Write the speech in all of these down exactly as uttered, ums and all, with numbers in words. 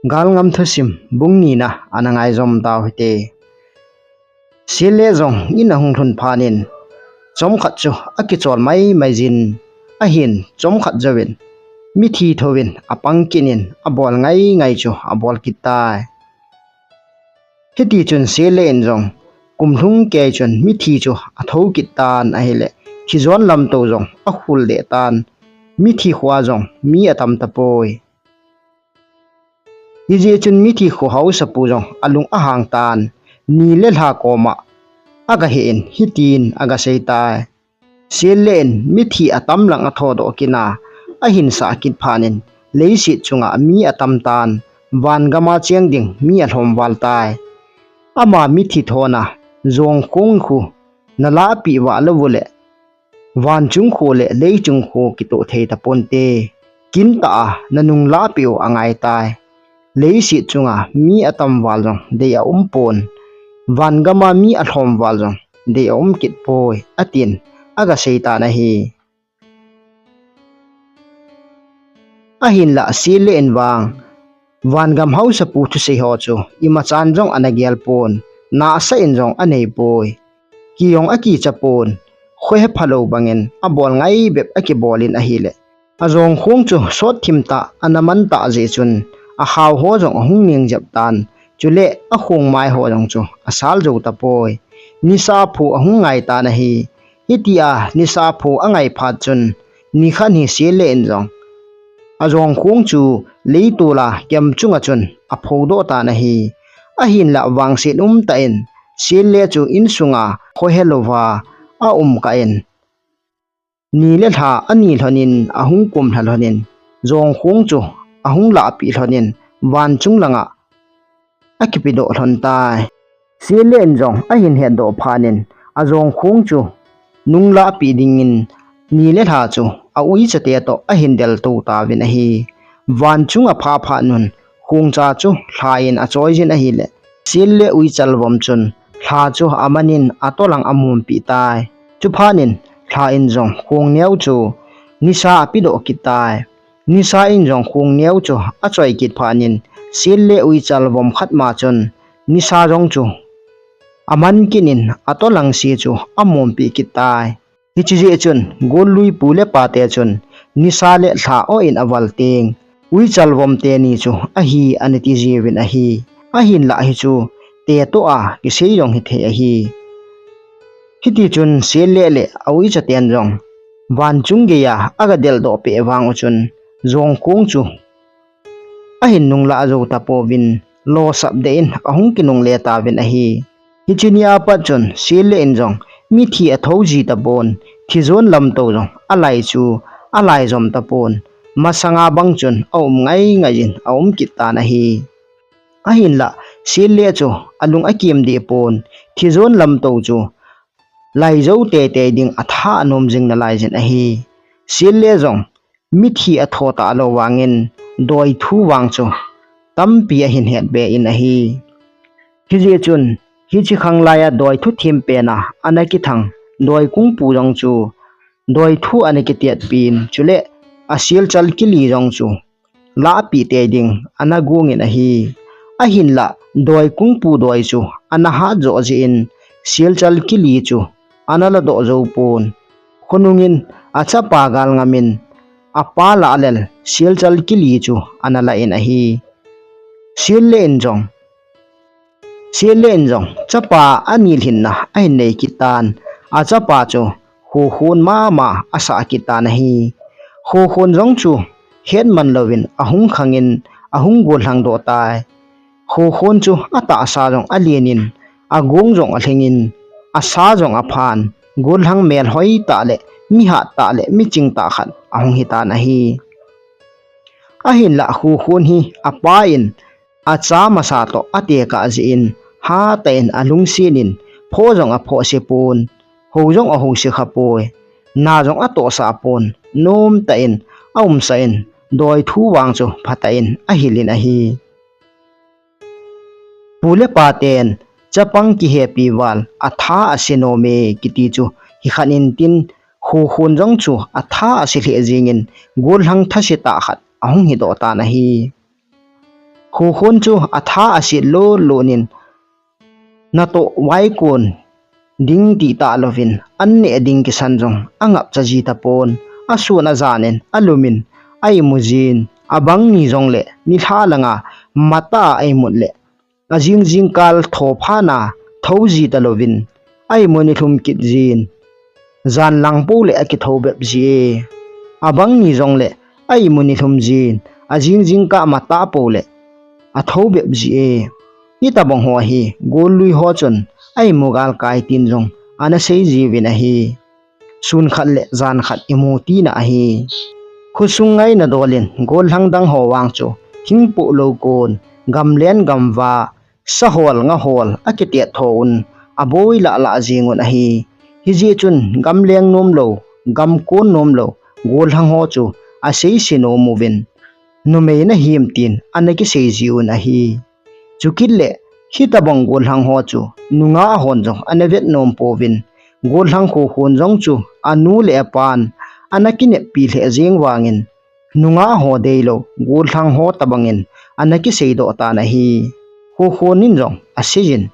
Galngam thusim bung nina ana ngaijom tau hite. Sele jong in ahung lhun phat in, chomkhat chu akichol maimai jin, ahin chomkhat jouvin mithi thouvin apang kit in abol ngaingai chu abol kit tai. Hiti chun Sele in jong kum lhung kei chun mithi chu atho kit tan ahile, thijon lamto jong akhul deh tan, mithi khoa jong mi atam tapoi. Hijeh chun mithi kho haosapu jong alung ahang tan, ni le lha koma agahe in hitin agasei tai. Sele in mithi atam lang atho doh kit a, ahin sah kit phat in leiset chunga mi atam tan, van gama cheng ding mi alhom val tai. Ama mithi thona jong khong khu nalah peh vah lou uleh, van chung kho le lei chung kho kitoh thei taponte. Kin tah a nanung lah peh u angai tai. Leiset chunga mi atam val jong dei aum pon, van gama mi alhom val jong dei aum kit poi, atin agasei tan ahi. Ahinlah Sele in vang van gam haosapu thusei ho chu imachan jong ana gel pon, nahsah in jong anei poi. Ki jong akicha pon, khohe phalou bangin abol ngai bep akibol in ahile, ajong khong chu sot thim tah ana man tah jeh chun, ahao ho jong ahung ning jep tan, chule akhong mai ho jong chu asal jou tapoi. Nisa phu ahung ngai tan ahi. Hitia nisa phu angai phat chun, nikhat hi Sele in jong ajong khong chu leitol a kem chunga chun apho doh tan ahi. Ahinlah vangset umtah in Sele chu insunga khohe louva aum kah in, ni le lha ani lhon in ahung kumlha lhon in, jong khong chu ahung lah peh lhon in, van chung langa akipe doh lhon tai. Sele in jong ahin het doh phat in, ajong khong chu nung lah peh dingin ni le lha chu auichate toh ahin del tou tauvin ahi. Van chung apha phat un, khongcha chu lha in achoi jin ahile, Sele uichal vom chun lha chu aman in atolang amum peh tai. Chuphat in lha in jong khong neo chu nisa ape doh kit tai. Nisa in jong khong neo chu achoi kit phat in, Sele uichal vom khat ma chun nisa jong chu aman kit in atolang se chu amum peh kit tai. Hiche jeh chun gollui pu le pate chun nisa le lha o in aval teng, uichal vom teni chu ahi ana ti jiuvin ahi. Ahinlah hichu tetoh a kisei jong hithei ahi. Hiti chun Sele le auichaten jong van chung geiya aga del doh peh vang u chun, jong khong chu ahin nung lah jou tapouvin, losap deh in ahung kinungle tauvin ahi. Hiche nia pat chun Sele in jong mithi atho ji tapon, thijon lamto jong alai chu alai jom tapon, masanga bang chun aum ngaingai in aum kit tan ahi. Ahinlah Sele chu alung akim deh pon, thijon lamto chu lai jou teitei ding atha anom jing nalai jin ahi. Sele jong mithi atho talou vangin doi thu vang chu tampi ahin het be in ahi. Hijeh chun hiche khanglai a doi thu thim pen a ana kithang doi kungpu jong chu doi thu ana kitiatpi in, chule aselchal kili jong chu lahpeh tei ding ana gong in ahi. Ahinlah doi kungpu doi chu ana hat joh jeh in selchal kili chu ana ladoh jou pon. Khonung in achapa galngam in apa lah lel selchal kili chu ana lah in ahi. Sele in jong Sele in jong chapa ani lhinna ahin nei kit tan, achapa chu khokhon mama asah kit tan ahi. Khokhon jong chu hetman louvin ahung khangin ahung gollhang doh tai. Khokhon chu atahsa jong alen in, agong jong alhing in, asa jong aphan, gollhang melhoi tah le mihat tah le miching tah khat ahung hitan ahi. Ahinlah khokhon hi apa in acha masa toh atekah jeh in hatah in alungset in, pho jong aphohse pon, hou jong ahouse khapoi, na jong atohsah pon, nomtah in aumsah in, doi thu vang chu phatah in ahil in ahi. Pu le paten chapang kihepi val atha ase nome kiti chu hikhat in tin, khokhon jong chu atha ase lheh jengin gollhang thase tah khat ahung hidoh tan ahi. Khokhon chu atha aset lolon in, natoh vaikon ding tita louvin, an neh ding kisan jong angapcha ji tapon, asun ajan in, alumin, a-imu jin, abang ni jongle nilha langa matah a imut le ajing jingkal thophat na thou ji talouvin, a-imu nilhum kit jin, jan lang pou le akithou bep ji e. Abang ni jongle a-imu nilhum jin, ajing jingkah matah pou le athou bep ji e. Hitobang ho hi gollui ho chun a-imu galkai tin jong ana sei jiuvin ahi. Sun khat le jan khat imu tina ahi. Khosung ngaina dol in gollhang dang ho vang chu hingpoh lou kon, gamlen gamva, sahol ngahol akitet tho un, aboi lah lah jing un ahi. Hijeh chun gamleng nom lou, gamkon nom lou gollhang ho chu asei se nom uvin, numei nahim tin ana kisei ji un ahi. Chukit le hitobang gollhang ho chu nungah hon jong ana vet nom pouvin, gollhang Khokhon jong chu anu le apan ana kineppi lheh jeng vangin, nungah ho deilou gollhang ho tobangin ana kiseidoh tan ahi. Khokhon in jong asei jin,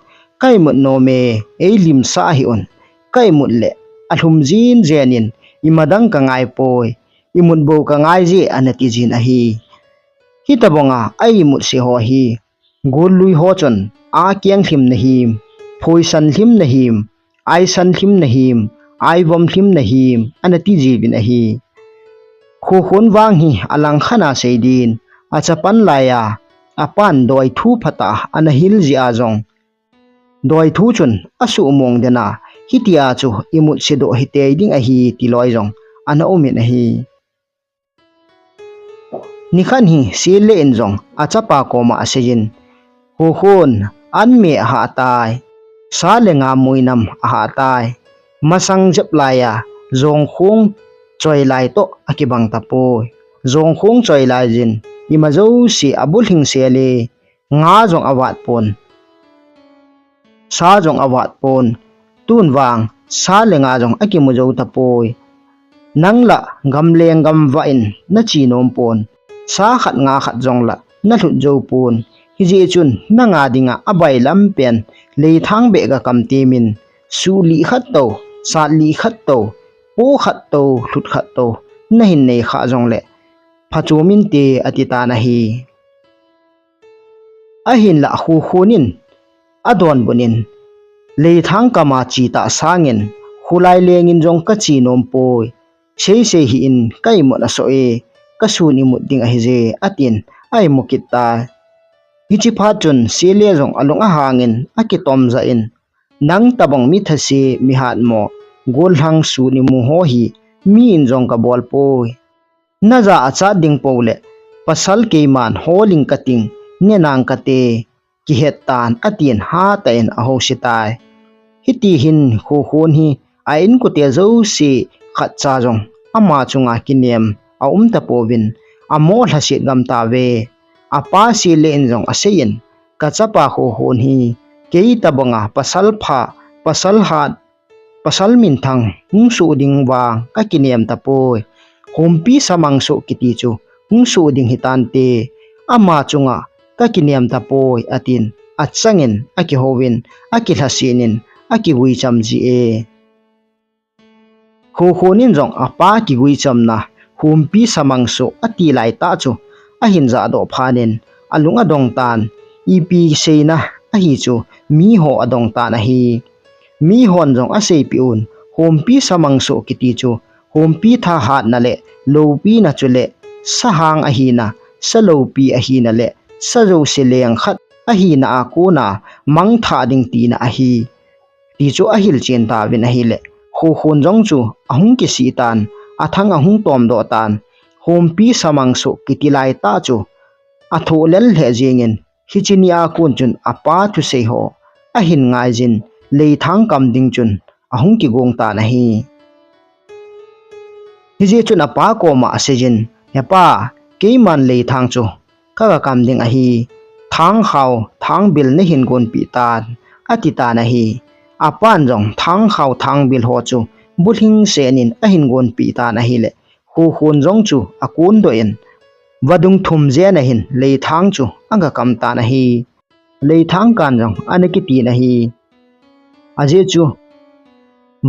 ka imut nom e, eilimsah hih un, ka imut le alhum jin jen in, imadang kangai poi, imut bou kangai je, ana ti jin ahi. Hitobanga a-imut se ho hi gollui ho chun, akeng lhim nahim, phoisan lhim nahim, aisan lhim nahim, aivom lhim nahim, ana ti jiuvin ahi. Khokhon vang hi alangkhat a sei din, achapan laiya apan doithu phatah a ana hil jeh a jong, doithu chun asuhmong den a, hitia chu imut sedoh hitei ding ahi, ti loi jong ana umin ahi. Nikhat hi Sele in jong achapa koma asei jin, Khokhon, an me ahah tai, sa le nga muinam ahah tai, masang jep laiya jongkhong choi lai toh akibang tapoi. Jongkhong choi lai jin ima jouse abulhing sel e, nga jong avat pon, sa jong avat pon, tun vang sa le nga jong akimu jou tapoi. Nang la gamleng gamvah in nache nom pon, sa khat nga khat jong la nalhut jou pon. Hijeh chun nanga dinga abailam pen leithang beh gakam temin, suh lih khat tou, sat lih khat tou, po khat tou, lhut khat tou nahin nei khah jongle phachom inte, ati tan ahi. Ahinlah Khokhon in adonbut in, leithang kama che tah sangin kholai lengin jong kache nom poi, seisei hih in, ka imut asoh e, kasun imut ding ahije, atin a-imu kit tai. Hiche phat chun Sele jong alung ahangin akitom jah in, nang tobang mi thase, mi hatmo, gollhang sun imu ho hi mi in jong kabol poi. Najah achat ding pou le pasal keiman holing kating, ne nang kate, kihet tan, atin hatah in ahousi tai. Hiti hin Khokhon hi a-inkote jouse khatcha jong ama chunga kinem aum tapouvin, amo lhaset gam tauve. Apa Sele in jong aseiyin, kachapa Khokhon hi kei tobanga pasal pha, pasal hat, pasal minthang hung soh ding vang kakinem tapoi. Humpi samang soh kiti chu hung soh ding hitante, ama chunga kakinem tapoi, atin achangin akihouvin, akilhasetin, akiguicham jie. Khokhon in jong apa kiguichamna humpi samang soh ati laitah chu ahin jahdoh phatnin alung adong tan, ipi seina ahi chu miho adong tan ahi. Mihon jong aseipeh un, humpi samang soh kiti chu humpi tha hatna le loupina chule sahang ahina, sa loupi ahina le sa jouse leng khat ahina a kona mangthah ding tina ahi, ti chu ahilchen tauvin ahile, Khokhon jong chu ahung kisih tan, athang ahung tomdoh tan. Humpi samang soh kiti laitah chu athoh lel lheh jengin, hiche nia kon chun apa thusei ho ahin ngaiyin, leithang kam ding chun ahung kigong tan ahi. Hijeh chun apa koma aseiyin, Hepa, keiman leithang chu kaga kam ding ahi, thangkhao, thangbil nahin gonpeh tan, ati tan ahi. Apan jong thangkhao, thangbil ho chu bulhingsetin ahin gonpeh tan ahile, Khokhon jong chu akondoh in, vadung thum jena hin leithang chu aga kam tan ahi. Leithang kan jong ana kitin ahi. Ajeh chu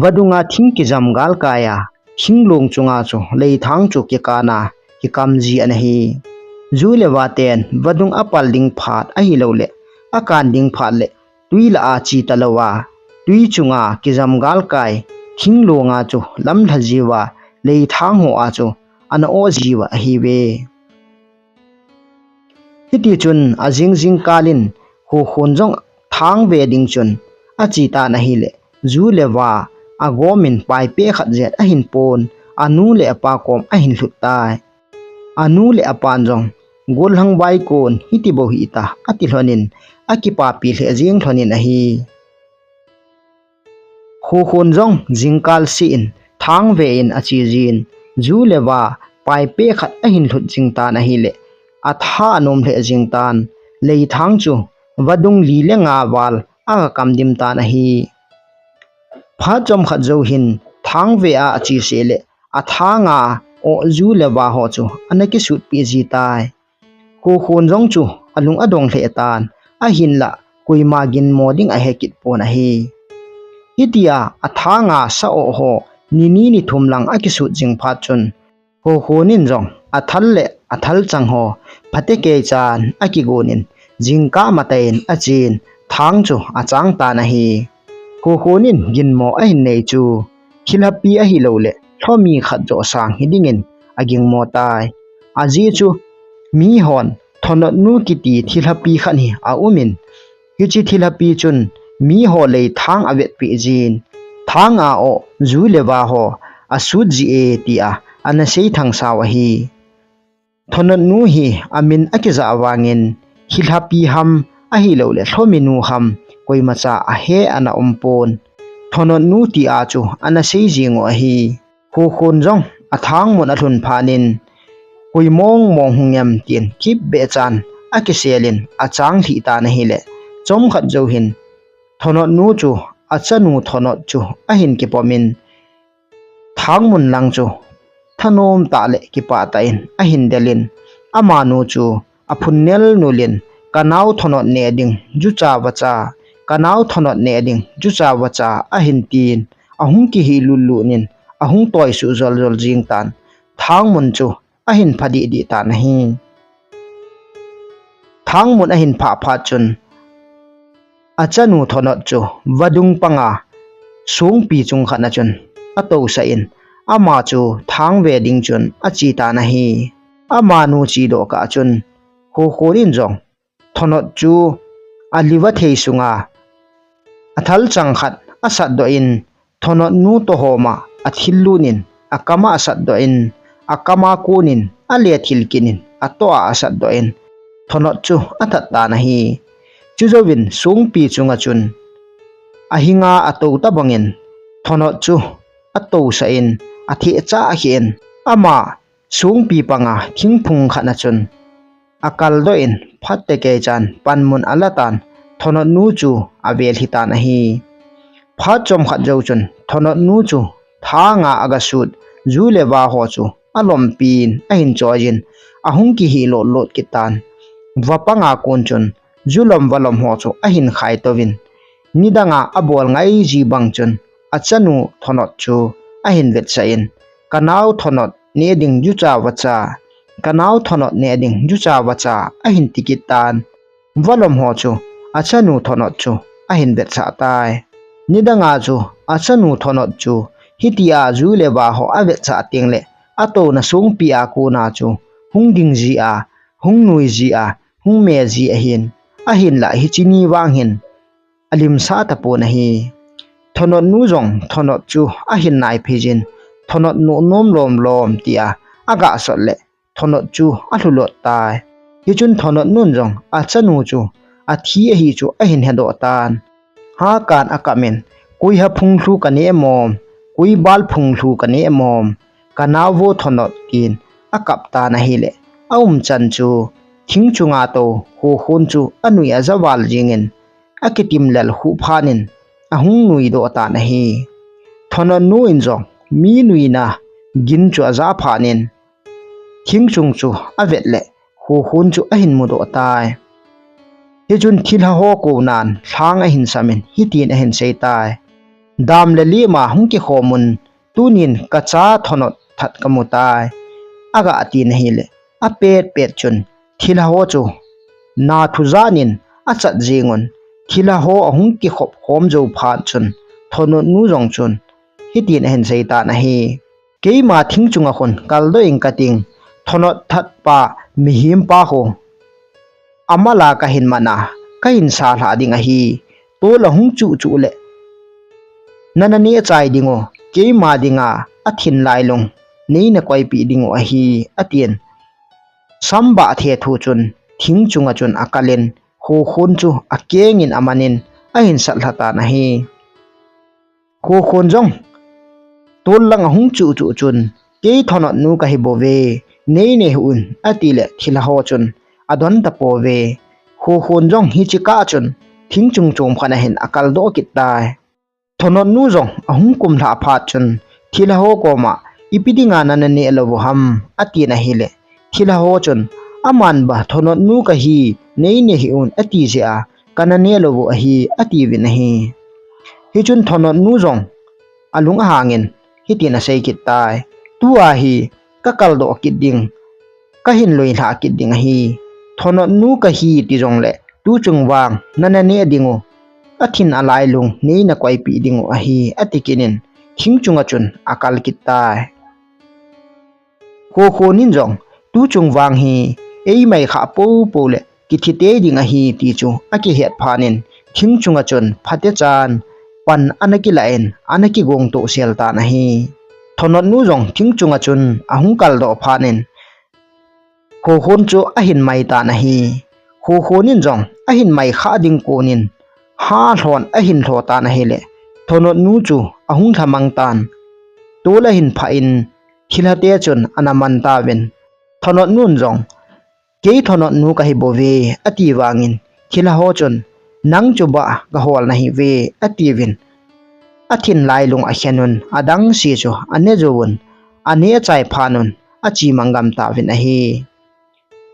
vadunga thing kijam galkai a, thinglong chunga chu leithang chu kikan a, kikam ji ana hi. Ju le vaten vadung apal ding phat ahilouleh akan ding phat le twi lah a che talou a, twi chunga kijam galkai thinglonga chu lamlha jiuva, leithang ho a chu ana oh jiuva ahiuve. Hitichun ajing jingkal in Khukhun jong thang ve ding chun ache tan ahileh, ju le va agomin paipeh khat jet ahin pon, anu le apa kom ahin lhut tai. Anu le apan jong, "Gollhang vai kon hiti bou hita," ati lhonin, akipapi lheh jing lhonin ahi. Khukhun jong jingkal seh in thang ve in ache jin, ju le va paipeh khat ahin lhut jing tan ahileh, atha anom lheh jing tan, leithang chu vadung li le nga val aga kam dim tan ahi. Phat chomkhat jou hin thang ve a ache seh leh, athanga oh ju le va ho chu ana kisutpeh ji tai. Khukhun jong chu alung adong lheh tan, ahinlah koima ginmo ding ahe kit pon ahi. Hitia athanga sa oh ho ni ni ni thum lang akisut jing phat chun, Khukhun in jong athal le athal chang ho phatecha chan akigon in, jingkah matah in achen, thang chu achang tan ahi. Khukhun in ginmo ahin nei chu, thilhapi ahilouleh lhomi khat joh sang hiding in agingmo tai. Ajeh chu mihon Thonotnu kiti thilhapi khat hi aumin, hiche thilhapi chun miho leithang avetpeh jin, thanga oh ju le va ho asut jie tia ana seithang sau ahi. Thonotnu hi amin akijah vangin, thilhapi ham ahilouleh lhominu ham koimacha ahe ana um pon. Thonotnu tia chu ana sei jing u ahi. Khukhun jong athang mun alhun phat in, "Koi mong mong hung em?" tin kipbeh chan akiselin achang lhih tan ahileh, chomkhat jou hin Thonotnu chu achanu Thonot chu ahin kipomin, thang mun lang chu thanom tah le kipah tah in ahin delin, amanu chu aphun nel nulin, "Kanao Thonot neh ding jucha vacha, kanao Thonot neh ding jucha vacha," ahin tin, ahung kihih lut lut in, ahung toisuh jol jol jing tan, thang mun chu ahin pha dih dih tan ahi. Thang mun ahin phah phat chun, achanu Thonot chu vadung panga songpi chung khat na chun atousah in, ama chu thang ve ding chun ache tan ahi. Amanu chedoh kah chun, Khukhun in jong Thonot chu aliva thei sunga athal chang khat asatdoh in, Thonotnu tohoma athil lut in, akama asatdoh in, akama konin ale thil kit in, atoh a asatdoh in, Thonot chu athat tan ahi. Chujouvin songpi chunga chun ahinga atou tabangin, Thonot chu atousah in, athehcha akhen, ama songpi panga thingphung khat na chun akaldoh in, phatecha chan panmun alatan, Thonotnu chu avelhi tan ahi. Phat chomkhat jou chun Thonotnu chu thanga agasut, ju le va ho chu alompin ahin choijin, ahung kihih lot lot kit tan. Va panga kon chun julom valom ho chu ahin khaitouvin, nidanga abol ngai ji bang chun achanu Thonot chu ahin vetsah in, "Kanao Thonot neh ding jucha vacha, kanao Thonot neh ding jucha vacha," ahin tikit tan. Valom ho chu achanu Thonot chu ahin vetsah tai. Nidanga chu achanu Thonot chu hitia ju le va ho avetsah teng le atouna songpi a kona chu hung ding jia, hung nui jia, hung me ji ahin, ahinlah hiche ni vang hin alimsah tapon ahi. Thonotnu jong Thonot chu ahin naiphei jin, Thonot nohnom lom lom tia agasot le Thonot chu alhulot tai. Hichun Thonotnun jong achanu chu athi ahi chu ahin hedoh tan. Hakan akap in, "Koi ha phunglhu kaneh mom, koi bal phunglhu kaneh mom, kanao vo Thonot," tin akap tan ahile, aumchan chu thing chunga tou Khukhun chu anui ajaval jingin, akitim lel khuh phat in ahung nuidoh tan ahi. Thonotnu in jong mi nuina gin chu aja phat in, thingchung chu avet le Khukhun chu ahin mudoh tai. Hichun thilha ho konan lhang ahin samin hitin ahin sei tai. Dam le lima hung kikhomun, tunin kacha Thonot that kamu tai, aga tin ahile, apet pet chun thilha ho chu nathu janin achat jingun, thilha ho ahung kikhop khom jou phat chun Thonot nu jong chun hitin ahin sei tan ahi. Keima thingchunga khun kaldoh ing kating, Thonot that pa mihem pa khu amala kahin mana, kahin salha ding ahi. Tol ahung chuh chuh le nana neh chai dingu, keima dinga athin lailung neina koipeh dingu ahi, atin. Sambah thethu chun thingchunga chun akalin, Khukhun chu akengin amanin ahin satlha tan ahi. Khukhun jong tol lang ahung chuh chuh chun, kei Thonot nu kahi bouve, nei neh hih un, atile thilha ho chun adon tapouve. Khukhun jong hiche kah chun thingchung chom khat ahin akaldoh kit tai. Thonot nu jong ahung kumlha phat chun thilha ho koma, ipi dinga nana neh lou u ham, atin ahile, thilha ho chun, aman ba Thonot nu kahi, nei neh hih un ati jeh a kana neh lou u ahi, atiuvin ahi. Hichun Thonot nu jong alung ahangin hitin asei kit tai, tua hi kakaldoh kit ding, kahin loilha kit ding ahi. Thonot nu kahi ti jongle tuchung vang nana neh dingu, athin alailung neina koipeh dingu ahi, ati kit in thingchunga chun akal kit tai. Khukhun in jong tuchung vang hi eimai kha poupou le kithi tei ding ahi ti chu akihet phat in thingchunga chun phatechan pan ana kilah in ana kigong toh sel tan ahi. Thonot nu jong thingchunga chun ahung kaldoh phat in Khukhun chu ahin mai tan ahi. Khukhun in jong ahin mai kha ding konin halhon ahin lho tan ahile, Thonot nu chu ahung lhamang tan. Tol ahin phah in thilha te chun ana man tauvin, Thonot nun jong, kei Thonot nu kahi bouve, ati vangin thilha ho chun, nang chu ba gahol nahiuve, atiuvin, athin lailung akhen un, adang se chu ane jou un, aneh chai phat un, ache manggam tauvin ahi.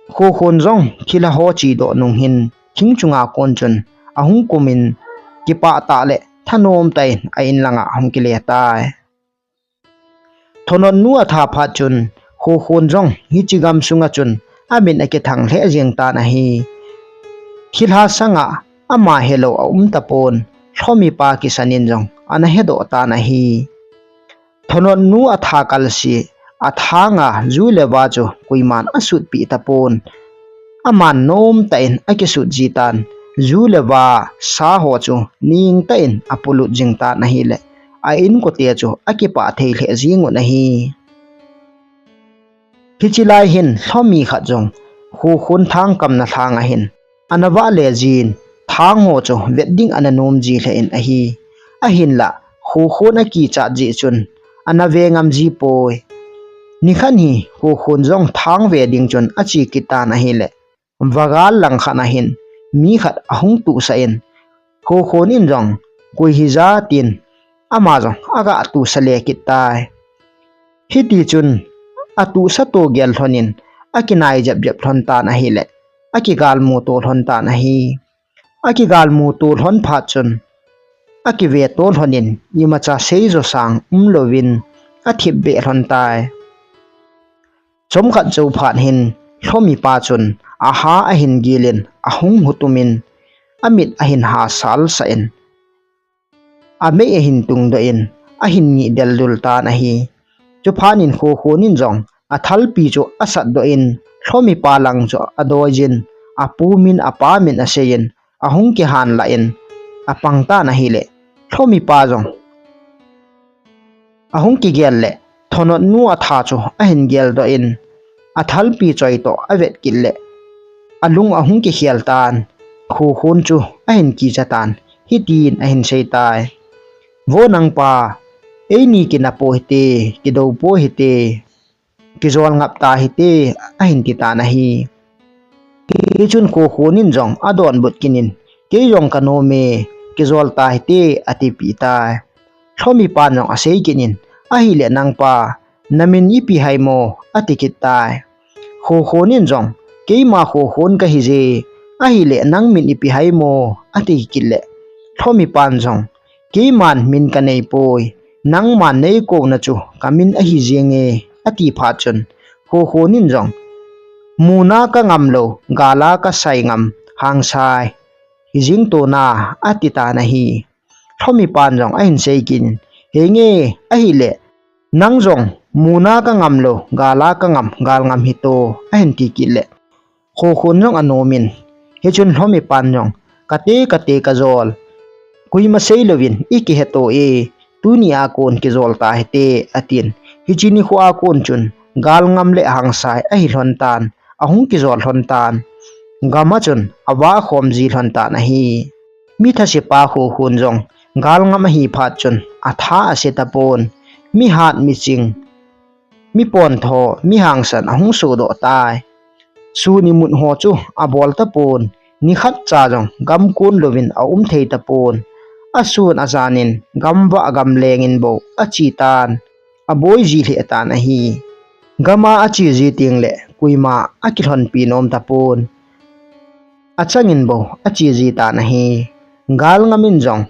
Khukhun jong thilha ho chedoh nung hin thingchunga kon chun ahung kumin, kipah tah le thanom tah in a-in langa ahung kile tai. Thonot nu atha phat chun Khukhun jong hiche gamsunga chun amin akithang lheh jeng tan ahi. Thilha sanga ama helou aum tapon, Lhomipa kisan in jong ana hedoh tan ahi. Thonot nu atha kalse, athanga ju le va chu koiman asutpeh tapon. Aman nom tah in akisut ji tan, ju le va sa ho chu ning tah in apolut jing tan ahile, a-inkote chu akipah thei lheh jeng un ahi. Hiche lai hin Lhomi khat jong Khukhun thang kamna lhang ahin ana vah le jin, thang ho chu vet ding ana nom ji lheh in ahi. Ahinlah Khukhun akichat jeh chun ana ve ngam ji poi. Nikhat hi Khukhun jong thang ve ding chun ache kit tan ahile, vagal lang khat ahin mi khat ahung tuhsah in, Khukhun in jong, koi hija, tin ama jong aga tuhsa le kit tai. Hiti chun atuhsa to gel lhon in akinai jep jep lhon tan ahile, akigalmu to lhon tan ahi. Akigalmu to lhon phat chun akive to lhon in imacha seijo sang umlouvin athip beh lhon tai. Chomkhat jou phat hin Lhomipa chun aha ahin gilin ahung hutumin amit ahin hasal sah in, amei ahin tungdoh in ahin ngih deldul tan ahi. Chuphat in Khukhun in jong athalpi chu asatdoh in Lhomipa lang chu adoijin, apu min apa min aseiyin, ahung kihan lah in apang tan ahile, Lhomipa jong ahung kigel le Thonot nu atha chu ahin geldoh in, athalpi choi toh avet kit le alung ahung kikhel tan, Khukhun chu ahin kicha tan, hitin ahin sei tai. Vo nangpa, eini kina po hite, kidou po hite, kijol ngap ta hite, ahin ti tan ahi. Hichun Khukhun in jong adonbut kit in, kei jong kanom e, kijol ta hite, atipeh tai. Lhomipan jong asei kit in, ahile nangpa, namin ipi ham, ati kit tai. Khokhon in jong, "Keima Khokhon kahi je, ahile nang min ipi ham?" ati kit le, Lhomipan jong, "Keiman min kanei poi, nangman neikouna chu kamin ahi jenge," ati phat chun, Khokhon in jong, "Muna kangam lou, gala kasai ngam, Hangsai hijing tona," ati tan ahi. Lhomipan jong ahin sei kit in, "Henge, ahile nang jong muna kangam lou, gala kangam, galngam hito," ahin ti kit le, Khokhon jong anom in, hichun Lhomipan jong, "Kate, kate kajol, koima sei louvin ikihe to e, tuni a kon kijol tahite," atin. Hiche nikho a kon chun, galngam le Hangsai ahi lhon tan, ahung kijol lhon tan. Gam a chun ava khom ji lhon tan ahi. Mi thase pa Khokhon jong galngam ahi phat chun atha ase tapon. Mi hat, mi ching, mi pontho, mi hangsan ahung sodoh tai. Sun imut ho chu abol tapon. Nikhat cha jong gam kon louvin aum thei tapon. Asun ajan in gamvah gamleng in bou ache tan. Aboi ji lheh tan ahi. Gam a ache ji teng le koima akilhonpi nom tapon. Achang in bou ache ji tan ahi. Galngam in jong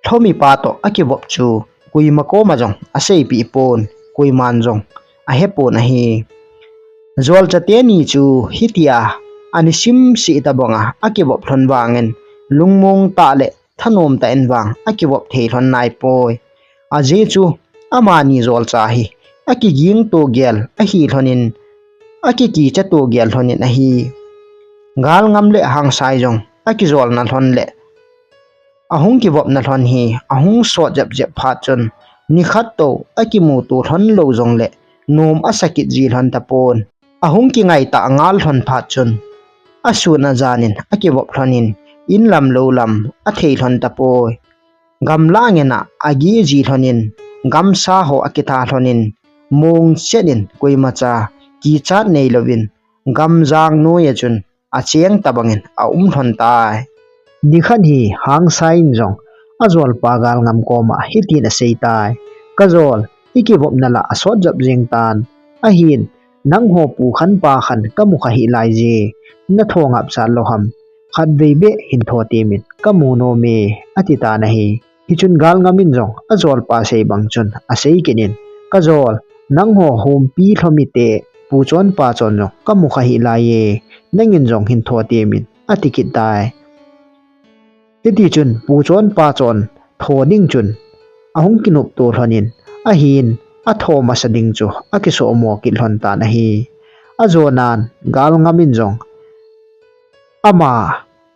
Lhomipa toh akivop chu koima koma jong aseipeh pon, koiman jong ahepon ahi. Jolcha teni chu hitia anisim seh tabang a akivop lhon vangin lungmong tah le thanom tah in vang akivop thei lhon naipoi. Ajeh chu amani jolcha hi akiging to gel ahi lhon in, akikicha to gel lhon in ahi. Galngam le Hangsai jong akijolna lhon le ahung kivopna lhon hi ahung sot jep jep phat chun, nikhat tou akimuto lhon lou jong le nom asa kit ji lhon tapon. Ahung kingaitah ngal lhon phat chun, asun ajan in akivop lhon in, in lam lou lam athei lhon tapoi. Gamla ngen a ageh ji lhon in, gamsa ho akitha lhon in, mong chet in koimacha kichat nei louvin, gamjang noi a chun acheng tabang in aum lhon tai. Nikhat hi Hangsai in jong ajolpa Galngam koma hitin asei tai. Kajol, ikivopna la asot jep jeng tan. Ahin, nangho pu khan pa khan kamu kha hih lai je. Natho ngap sat lou ham. Khatvei beh hin tho temin kamu nom e, ati tan ahi. Hichun Galngam in jong ajolpa sei bang chun asei kit in, Kajol, nangho Humpi Lhomi te, Pu Chonpa Chon jong kamu kha hih lai e, nangin jong hin tho temin, ati kit tai. Hiti chun Pu Chonpa Chon tho ding chun ahung kinopto lhon in, ahin atho masa ding chu akisomo kit lhon tan ahi. Ajonan Galngam in jong ama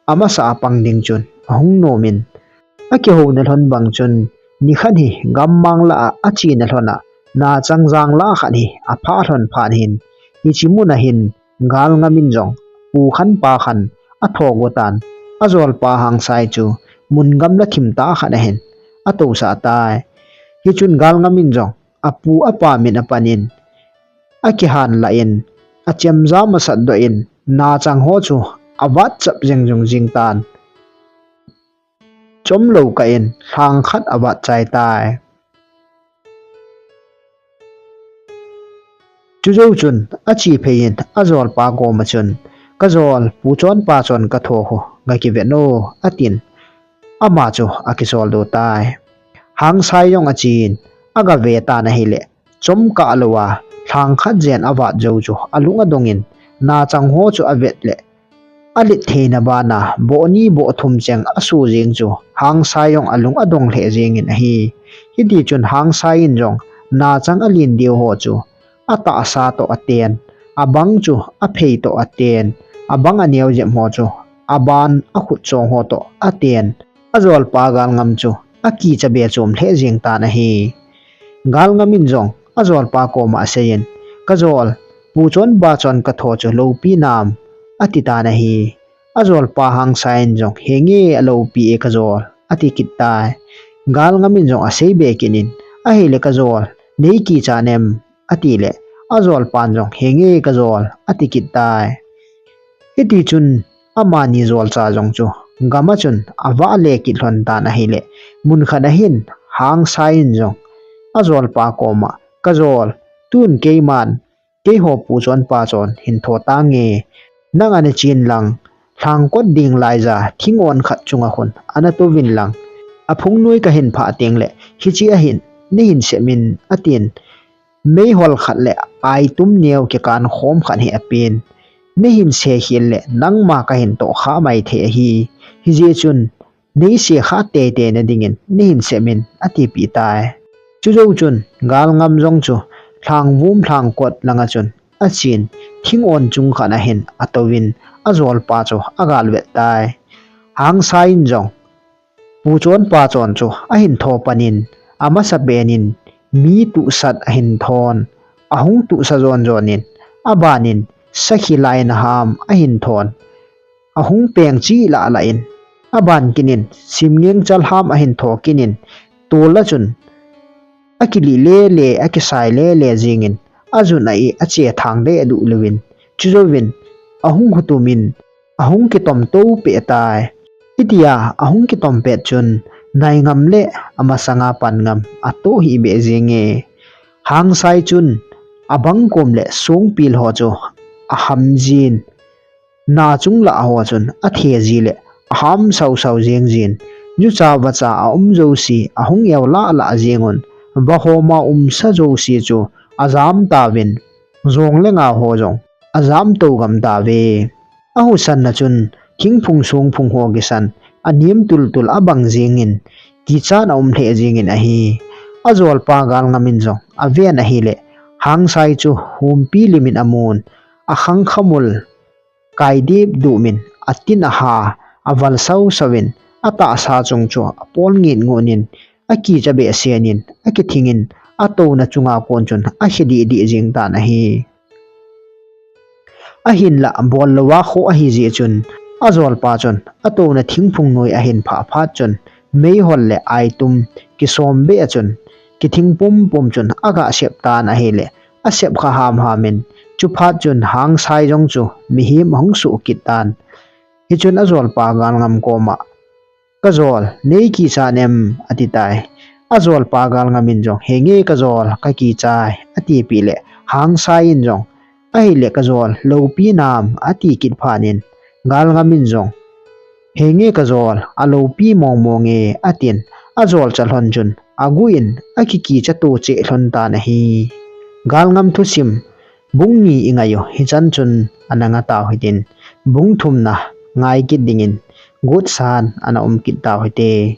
amasa a pang ding chun ahung nom in, akihouna lhon bang chun, nikhat hi gammang lah a achena lhon a, nachang jang lah khat hi aphah lhon phat hin, hiche mun a hin Galngam in jong pu khan pa khan atho go tan, ajolpa Hangsai chu mun gamla thim tah khat a hin atousah tai. Hichun Galngam in jong apu apa min apan in, akihan lah in, achemjam asatdoh in, nachang ho chu avat chap jeng jong jing tan. Chomlou kah in lhang khat avat chai tai. Chujou chun ache phei in ajolpa koma chun, Kajol, Pu Chonpa Chon katho khu gakivet o, atin ama chu akisol doh tai. Hangsai jong achen agave tan ahile, chomkah louva lhang khat jen avat jou chu alung adong in, nachang ho chu avet le, alet theina bana boh ni boh thum cheng aso jeng chu Hangsai jong alung adong lheh jeng in ahi. Hiti chun Hangsai in jong nachang alen diu ho chu atahsa toh aten, abang chu aphei toh aten, abang aneo jep ho chu aban akhut chong ho toh aten, ajolpa Galngam chu akicha be chom lheh jeng tan ahi. Galngam in jong ajolpa koma asei in, Kajol, Pu Chonpa Chon katho chu loupi nam, ati tan ahi. Ajolpa Hangsai in jong, Henge aloupi e kajol, ati kit tai. Galngam in jong asei be kit in, Ahile kajol, nei kicha nem, ati le, ajolpan jong, Henge kajol, ati kit tai. Hiti chun amani jolcha jong chu gam a chun avah le kit lhon tan ahile, mun khat a hin Hangsai in jong ajolpa koma, Kajol, tun keiman keiho pu chon pa chon hin tho tange, nang ana chen lang, lhangkot ding laija thingon khat chunga khun ana touvin lang, aphung noi kahin phah teng le, hiche ahin, neihin sep in, atin. Meihol khat le aitum neo kikan khom khat hi apen. Neihin se khel le nangma kahin toh kha mai thei ahi. Hijeh chun, nei se kha teitei na dingin neihin sep in, atipeh tai. Chujou chun, galngam jong chu, lhangvum lhangkot langa chun, achen, thingon chung khat ahin atouvin, ajolpa chu agal vet tai. Hangsai in jong, pu chon pa chon chu ahin tho panin, amasa penin, mi tuhsat ahin thon, ahung tuhsa jon jonin, abanin, sakhi laina ham ahin thon, ahung peng chi lah lah in, aban kinin, simngeng chal ham ahin tho kinin, tol a chun, akilih lele, akisai lele jingin, ajun a i, ache thang deh aduh louvin, chujouvin, ahung hutumin, ahung kitom tou peh tai. Hitia ahung kitom pet chun, naingam le amasanga pan ngam atoh hih beh jinge. Hangsai chun, abang kom le songpil ho chu aham jin, na chung lah ho chun athe ji le aham sau sau jing jin, jucha vacha aum jouse ahung eu lah lah jingun, vahoma umsa jouse chu ajam tauvin, jong le ngao ho jong ajam tou gam tauve. Ahusan na chun, thingphung songphung ho kisan, anem tultul abang jingin, kichat aum lheh jingin ahi. Ajolpa galngam in jong aven ahile, Hangsai chu humpi limin amun, akhang khamul kai dip dumin, atin aha, aval sau sauvin, atahsa chung chu apol ngit ngunin, akicha behseh in, akithingin, atouna chunga kon chun akhe dih dih jing tan ahi. Ahinlah bol louva kho ahi jeh chun, ajolpa chun atouna thingphung noi ahin phah phat chun, meihol le aitum kisom beh a chun, kithing pumpum chun aga sep tan ahile, asep kha hamham in, chuphat chun Hangsai jong chu mihem ahung suh kit tan. Hichun ajolpa galngam koma, kajol, nei kichat em, ati tai. Ajolpa galngam in jong, henge kajol, kakichai, atipeh le, Hangsai in jong, ahile kajol, loupi nam, ati kit phat in, galngam in jong, henge kajol, aloupi mong mong e, atin, ajolcha lhon chun, aguh in, akikicha to cheh lhon tan ahi. Galngam thusim, bung ni ingai u, hichan chun ana nga tau hitin, bung thumna ngai kit dingin, gotsan ana um kit tau hite.